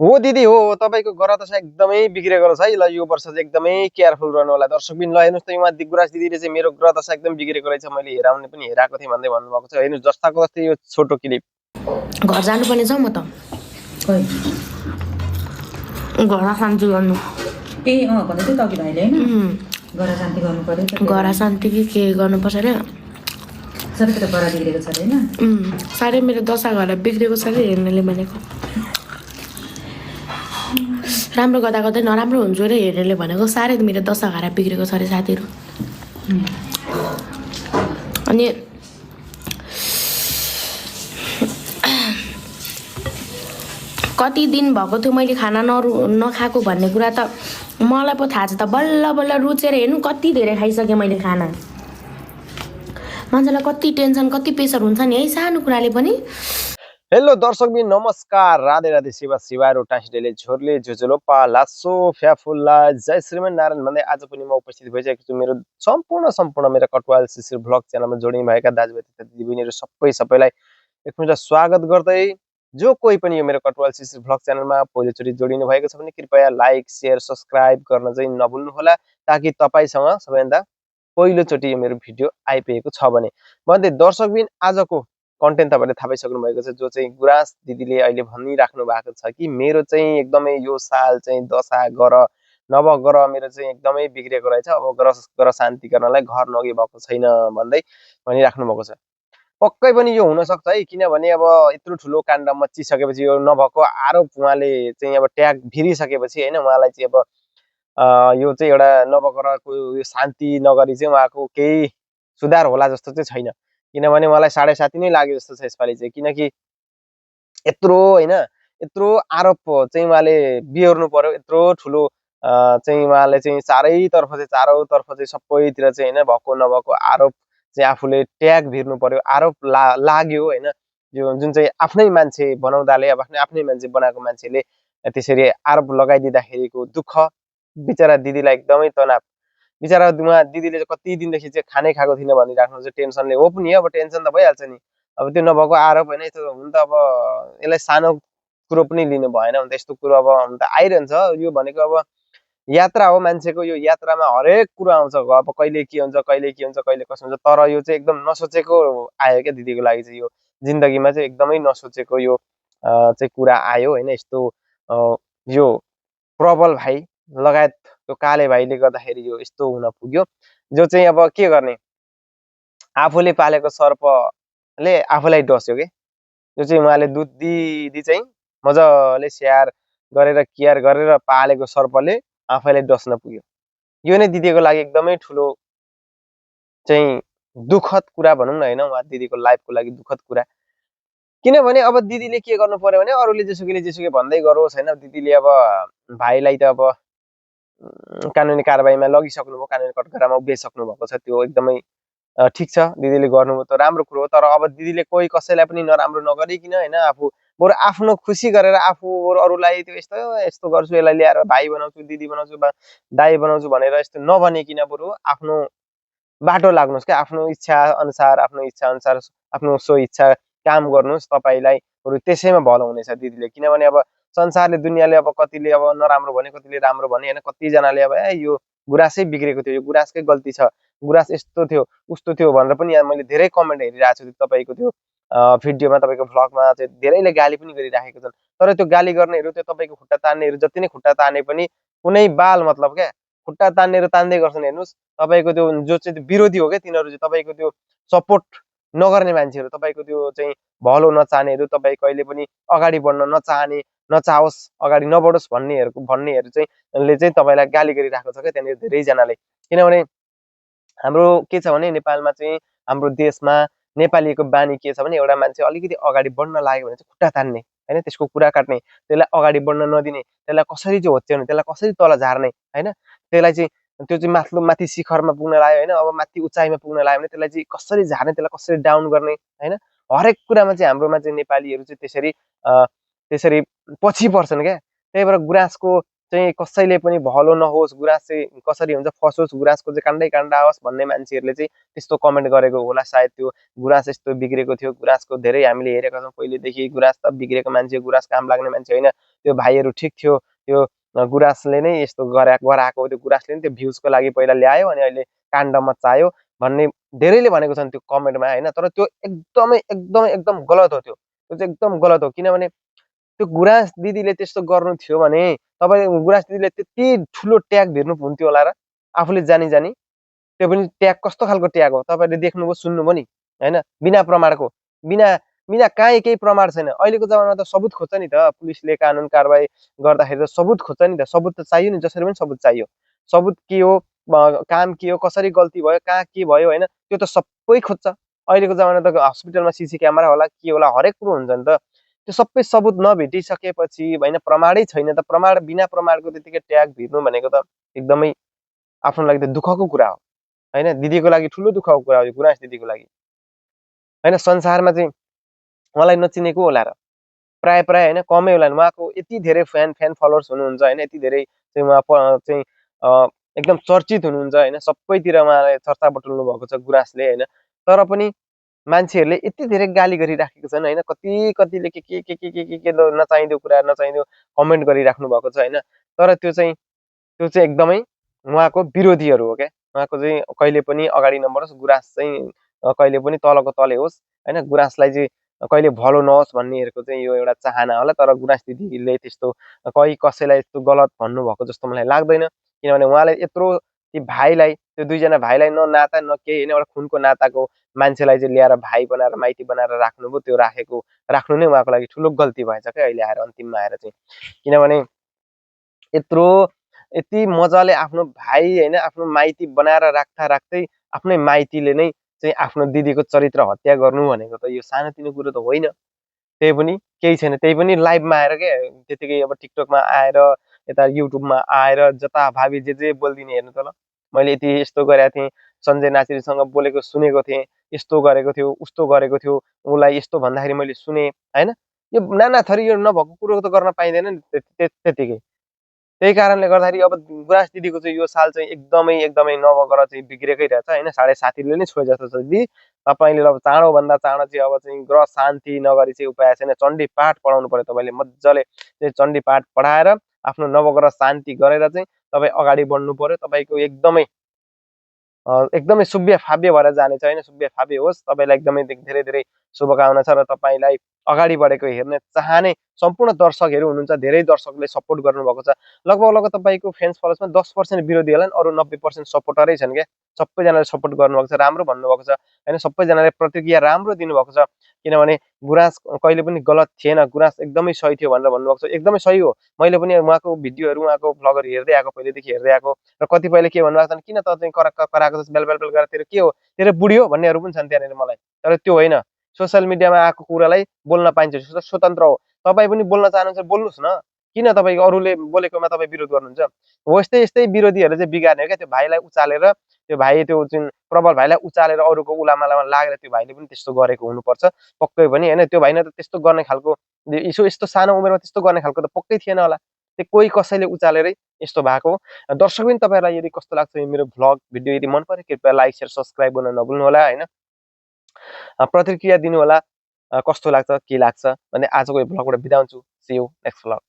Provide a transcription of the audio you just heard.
हो दिदी हो तपाईँको गरादशा एकदमै बिग्रेको रहेछ है। ल यो वर्ष चाहिँ एकदमै केयरफुल रहनु होला दर्शकबिन। ल हेर्नुहोस् त उहाँ गुराँस दिदीले चाहिँ मेरो गरादशा एकदम बिग्रेको रहेछ, मैले हेराउने पनि हेराएको थिएँ भन्दै भन्नुभएको छ। हेर्नुहोस् जस्ताको जस्तै यो छोटो क्लिप। घर जानुपर्ने छ म त घर शान्ति गर्नु त्यही भन्दै थियो तकि भाइले होइन घर शान्ति गर्नु पर्यो घर शान्ति के गर्नुपर्छ अरे सबैतिर गरा बिग्रेको छ होइन साह्रै मेरो दशा घर बिग्रेको छ अरे हेर्नेले भनेको राम्रो गर्दा गर्दै नराम्रो हुन्छ अरे हेर्नेले भनेको साह्रै मेरो दशा घर बिग्रेको छ अरे साथीहरू। अनि कति दिन भएको थियो मैले खाना नखाएको भन्ने कुरा त मलाई पो थाहा छ त। बल्ल बल्ल रुचेर हेर्नु कति धेरै खाइसकेँ मैले खाना। मान्छेलाई कति टेन्सन कति प्रेसर हुन्छ नि है सानो कुराले पनि। हेलो दर्शकबिन नमस्कार, राधे राधे, शिवा शिवारो टाँसिडेले झोरले झुझुलोपा लासो फ्याफुल्ला जय श्रीमान नारायण भन्दै आज पनि म उपस्थित भइसकेको छु मेरो सम्पूर्ण मेरो कटुवाल शिशिर भ्लग च्यानलमा जोडिनुभएका दाजुभाइ तथा दिदीबहिनीहरू सबैलाई एकपल्ट स्वागत गर्दै जो कोही पनि यो मेरो कटुवाल शिशिर भ्लग च्यानलमा पहिलोचोटि जोडिनु भएको छ भने कृपया लाइक शेयर सब्सक्राइब गर्न चाहिँ नभुल्नुहोला, ताकि तपाईसँग सबैभन्दा पहिलोचोटि यो मेरो भिडियो आइपुगेको छ भने। भन्दै दर्शकबिन आजको कन्टेन्ट तपाईँले थाहा पाइसक्नु भएको छ, जो चाहिँ गुराँस दिदीले अहिले भनिराख्नु भएको छ कि मेरो चाहिँ एकदमै यो साल चाहिँ दशा गर नवग्रह मेरो चाहिँ एकदमै बिग्रेको रहेछ, अब ग्रह शान्ति गर्नलाई घर नगई भएको छैन भन्दै भनिराख्नु भएको छ। पक्कै पनि यो हुनसक्छ है, किनभने अब यत्रो ठुलो काण्ड मच्चिसकेपछि यो नभएको आरोप उहाँले चाहिँ अब ट्याग भिरिसकेपछि होइन, उहाँलाई चाहिँ अब यो चाहिँ एउटा नवग्रहको यो शान्ति नगरी चाहिँ उहाँको केही सुधार होला जस्तो चाहिँ छैन। किनभने उहाँलाई 7.5 नै लाग्यो जस्तो छ यसपालि चाहिँ, किनकि यत्रो होइन यत्रो आरोप चाहिँ उहाँले बिहोर्नु पर्यो, यत्रो ठुलो चाहिँ उहाँले चाहिँ चारौँतर्फ चाहिँ सबैतिर चाहिँ होइन भएको नभएको आरोप चाहिँ आफूले ट्याग भिर्नु पर्यो, आरोप लाग्यो होइन। यो जुन चाहिँ आफ्नै मान्छे बनाउँदाले अब आफ्नै मान्छे बनाएको मान्छेले त्यसरी आरोप लगाइदिँदाखेरिको दुःख बिचरा दिदीलाई एकदमै तनाव। बिचरा उहाँ दिदीले कति दिनदेखि चाहिँ खानै खाएको थिएन भनिराख्नु चाहिँ टेन्सनले हो पनि, अब टेन्सन त भइहाल्छ नि। अब त्यो नभएको आरोप होइन, यस्तो हुन त अब यसलाई सानो कुरो पनि लिनु भएन भने त यस्तो कुरो अब हुन त आइरहन्छ। यो भनेको अब यात्रा हो मान्छेको, यो यात्रामा हरेक कुरा आउँछ, अब कहिले के हुन्छ कहिले कसो हुन्छ, तर यो चाहिँ एकदम नसोचेको आयो क्या दिदीको लागि चाहिँ। यो जिन्दगीमा चाहिँ एकदमै नसोचेको यो चाहिँ कुरा आयो होइन। यस्तो यो प्रबल भाइ लगायत त्यो काले भाइले गर्दाखेरि यो यस्तो हुन पुग्यो, जो चाहिँ अब के गर्ने, आफूले पालेको सर्पले आफूलाई डस्यो के। जो चाहिँ उहाँले दुध दिदी चाहिँ मजाले स्याहार गरेर केयर गरेर पालेको सर्पले आफैलाई डस्न पुग्यो। यो नै दिदीको लागि एकदमै ठुलो चाहिँ दुःखद कुरा भनौँ न होइन, उहाँ दिदीको लाइफको लागि दुःखद कुरा। किनभने अब दिदीले के गर्नु पर्यो भने अरूले जेसुकै भन्दै गरोस् होइन, दिदीले अब भाइलाई त अब कानुनी कारबाहीमा लगिसक्नुभयो, कानुनी कटघरामा उभिइसक्नु भएको छ, त्यो एकदमै ठिक छ, दिदीले गर्नुभयो त राम्रो कुरो हो। तर अब दिदीले कोही कसैलाई पनि नराम्रो नगरिकन होइन, आफू बरु आफ्नो खुसी गरेर आफू बरु अरूलाई त्यो यस्तो गर्छु, यसलाई ल्याएर भाइ बनाउँछु, दिदी बनाउँछु, दाइ बनाउँछु भनेर यस्तो नभनिकन बरु आफ्नो बाटो लाग्नुहोस् क्या, आफ्नो इच्छा अनुसार आफ्नो सो इच्छा काम गर्नुहोस्, तपाईँलाई बरु त्यसैमा भलो हुनेछ दिदीले। किनभने अब संसारले दुनियाँले अब कतिले अब नराम्रो भने कतिले राम्रो भने होइन, कतिजनाले अब यो गुराँसै बिग्रेको थियो, यो गुराँसकै गल्ती छ, गुराँस यस्तो थियो उस्तो थियो भनेर पनि यहाँ मैले धेरै कमेन्ट हेरिरहेको छु तपाईँको त्यो भिडियोमा, तपाईँको भ्लगमा चाहिँ धेरैले गाली पनि गरिराखेको छन्। तर त्यो गाली गर्नेहरू, त्यो तपाईँको खुट्टा तान्नेहरू जति नै खुट्टा ताने पनि कुनै बाल मतलब क्या, खुट्टा तान्नेहरू तान्दै गर्छन्। हेर्नुहोस् तपाईँको त्यो जो चाहिँ विरोधी हो क्या, तिनीहरू चाहिँ तपाईँको त्यो सपोर्ट नगर्ने मान्छेहरू, तपाईँको त्यो चाहिँ भलो नचाहनेहरू, तपाईँ कहिले पनि अगाडि बढ्न नचाहोस्, अगाडि नबढोस् भन्नेहरू चाहिँ तपाईँलाई गाली गरिरहेको छ क्या त्यहाँनिर धेरैजनाले। किनभने हाम्रो के छ भने नेपालमा चाहिँ हाम्रो देशमा नेपालीको बानी के छ भने एउटा मान्छे अलिकति अगाडि बढ्न लाग्यो भने चाहिँ खुट्टा तान्ने होइन, त्यसको कुरा काट्ने, त्यसलाई अगाडि बढ्न नदिने, त्यसलाई कसरी चाहिँ होच्याउने, त्यसलाई कसरी तल झार्ने होइन, त्यसलाई चाहिँ त्यो चाहिँ माथि शिखरमा पुग्न लाग्यो होइन, अब माथि उचाइमा पुग्न लाग्यो भने त्यसलाई चाहिँ कसरी झार्ने, त्यसलाई कसरी डाउन गर्ने होइन, हरेक कुरामा चाहिँ हाम्रोमा चाहिँ नेपालीहरू चाहिँ त्यसरी पछि पर्छन् क्या। त्यही भएर गुराँसको चाहिँ कसैले पनि भलो नहोस्, गुराँस चाहिँ कसरी हुन्छ फसोस्, गुराँसको चाहिँ काण्डै काण्डा आओस् भन्ने मान्छेहरूले चाहिँ त्यस्तो कमेन्ट गरेको होला सायद। त्यो गुराँस यस्तो बिग्रेको थियो, गुराँसको धेरै हामीले हेरेका छौँ पहिलेदेखि। गुराँस त बिग्रेको मान्छे, गुराँस काम लाग्ने मान्छे होइन। त्यो भाइहरू ठिक थियो, त्यो गुराँसले नै यस्तो गराएको, त्यो गुराँसले नै त्यो भ्युजको लागि पहिला ल्यायो अनि अहिले काण्ड मच्चायो भन्ने धेरैले भनेको छन् त्यो कमेन्टमा होइन। तर त्यो एकदमै एकदमै एकदम गलत हो। त्यो चाहिँ एकदम गलत हो। किनभने त्यो गुराँस दिदीले त्यस्तो गर्नु थियो भने तपाईँ गुराँस दिदीले त्यति ठुलो ट्याग भिर्नु हुन्थ्यो होला र आफूले जानी जानी। त्यो पनि ट्याग कस्तो खालको ट्याग हो तपाईँले देख्नुभयो, सुन्नुभयो नि होइन। बिना प्रमाणको, बिना बिना काहीँ केही प्रमाण छैन। अहिलेको जमानामा त सबुत खोज्छ नि त, पुलिसले कानुन कारबाही गर्दाखेरि त सबुत खोज्छ नि त। सबुत त चाहियो नि, जसरी पनि सबुत चाहियो। सबुत के हो, काम के हो, कसरी गल्ती भयो, कहाँ के भयो होइन, त्यो त सबै खोज्छ। अहिलेको जमाना त हस्पिटलमा सिसी क्यामेरा होला, के होला, हरेक कुरो हुन्छ नि त। त्यो सबै सबुत नभेटिसकेपछि होइन, प्रमाणै छैन त, प्रमाण बिना प्रमाणको त्यतिकै ट्याग भिर्नु भनेको त एकदमै आफ्नो लागि त दुःखको कुरा हो होइन। दिदीको लागि ठुलो दुःखको कुरा हो यो, गुराँस दिदीको लागि होइन। संसारमा चाहिँ उहाँलाई नचिनेको होला र प्राय प्राय होइन, कमै होला। उहाँको यति धेरै फ्यान फलोवर्स हुनुहुन्छ होइन, यति धेरै चाहिँ उहाँ चाहिँ एकदम चर्चित हुनुहुन्छ होइन। सबैतिर उहाँलाई चर्चा बटुल्नु भएको छ गुराँसले होइन। तर पनि मान्छेहरूले यति धेरै गाली गरिराखेको छन् होइन। कति कतिले के नचाहिँदो कुरा, नचाहिँदो कमेन्ट गरिराख्नु भएको छ होइन। तर त्यो चाहिँ एकदमै उहाँको विरोधीहरू हो क्या। उहाँको चाहिँ कहिले पनि अगाडि नबढोस्, गुराँस चाहिँ कहिले पनि तलको तले होस् होइन। गुराँसलाई चाहिँ कहिले भलो नहोस् भन्नेहरूको चाहिँ यो एउटा चाहना होला। तर गुराँस दिदीले त्यस्तो कसैलाई यस्तो गलत भन्नुभएको जस्तो मलाई लाग्दैन। किनभने उहाँले यत्रो ती भाइलाई, त्यो दुईजना भाइलाई न नाता न केही होइन, एउटा खुनको नाताको मान्छेलाई चाहिँ ल्याएर भाइ बनाएर माइती बनाएर राख्नुभयो। त्यो राख्नु नै उहाँको लागि ठुलो गल्ती भएछ क्या अहिले आएर, अन्तिममा आएर चाहिँ। किनभने यति मजाले आफ्नो भाइ होइन, आफ्नो माइती बनाएर राख्दा राख्दै आफ्नै माइतीले नै चाहिँ आफ्नो दिदीको चरित्र हत्या गर्नु भनेको त यो सानोतिनो कुरो त होइन। त्यही पनि केही छैन, त्यही पनि लाइभमा आएर क्या त्यतिकै अब टिकटकमा आएर, यता युट्युबमा आएर जताभावी जे बोलिदिने हेर्नु त ल। मैले यति यस्तो गरेको थिएँ, सञ्जय नाचिरसँग बोलेको सुनेको थिएँ, यस्तो गरेको थियो, उस्तो गरेको थियो, उसलाई यस्तो भन्दाखेरि मैले सुने होइन। यो नाना थरी यो नभएको कुरो त गर्न पाइँदैन नि त्यतिकै। त्यही कारणले गर्दाखेरि अब गुराँस दिदीको चाहिँ यो साल चाहिँ एकदमै एकदमै नवग्रह चाहिँ बिग्रेकै रहेछ होइन। 7.5 ले नै छोए जस्तो छ दिदी। तपाईँले अब चाँडोभन्दा चाँडो चाहिँ अब चाहिँ ग्रह शान्ति नगरी चाहिँ उपाय छैन। चण्डी पाठ पढाउनु पर्यो तपाईँले मजाले। चाहिँ चण्डी पाठ पढाएर आफ्नो नवग्रह शान्ति गरेर चाहिँ तपाईँ अगाडि बढ्नु पर्यो। तपाईँको एकदमै शुभ्य फाब्य भएर जानेछ होइन। शुभ्य फाब्य होस्, तपाईँलाई एकदमै धेरै धेरै शुभकामना छ। र तपाईँलाई अगाडि बढेको हेर्ने चाहने सम्पूर्ण दर्शकहरू हुनुहुन्छ, धेरै दर्शकले सपोर्ट गर्नुभएको छ। लगभग तपाईँको फ्यान्स फलोवर्समा 10% विरोधी होला, अरू 90% सपोर्टरै छन् क्या। सबैजनाले सपोर्ट गर्नुभएको छ, राम्रो भन्नुभएको छ होइन। सबैजनाले प्रतिक्रिया राम्रो दिनुभएको छ। किनभने गुराँस कहिले पनि गलत थिएन, गुराँस एकदमै सही थियो भनेर भन्नुभएको छ। एकदमै सही हो। मैले पनि उहाँको भिडियोहरू, उहाँको भ्लगहरू हेर्दै आएको, पहिलेदेखि हेर्दै आएको। र कतिपयले के भन्नुभएको छ, किन त चाहिँ कराएको छ, बेल गरेर तेरो के हो, तेरो बुढी हो भन्नेहरू पनि छन् त्यहाँनिर मलाई। तर त्यो होइन, सोसियल मिडियामा आएको कुरालाई बोल्न पाइन्छ, स्वतन्त्र हो। तपाईँ पनि बोल्न चाहनुहुन्छ बोल्नुहोस् न। किन तपाईँ अरूले बोलेकोमा तपाईँ विरोध गर्नुहुन्छ? हो यस्तै यस्तै विरोधीहरू चाहिँ बिगार्ने हो क्या। त्यो भाइलाई उचालेर, त्यो भाइ त्यो जुन प्रबल भाइलाई उचालेर अरूको उलामालामा लागेर त्यो भाइले पनि त्यस्तो गरेको हुनुपर्छ पक्कै पनि होइन। त्यो भाइ न त त्यस्तो गर्ने खालको, यस्तो सानो उमेरमा त्यस्तो गर्ने खालको त पक्कै थिएन होला। त्यो कोही कसैले उचालेरै यस्तो भएको। दर्शक पनि तपाईँहरूलाई यदि कस्तो लाग्छ यो मेरो भ्लग भिडियो यदि मन पऱ्यो, कृपया लाइक शेयर सब्सक्राइब गर्न नभुल्नु होला होइन। प्रतिक्रिया दिनु होला, कस्तो लाग्छ, के लाग्छ भन्ने। आजको यो भ्लगबाट बिदा हुन्छु। See you next vlog.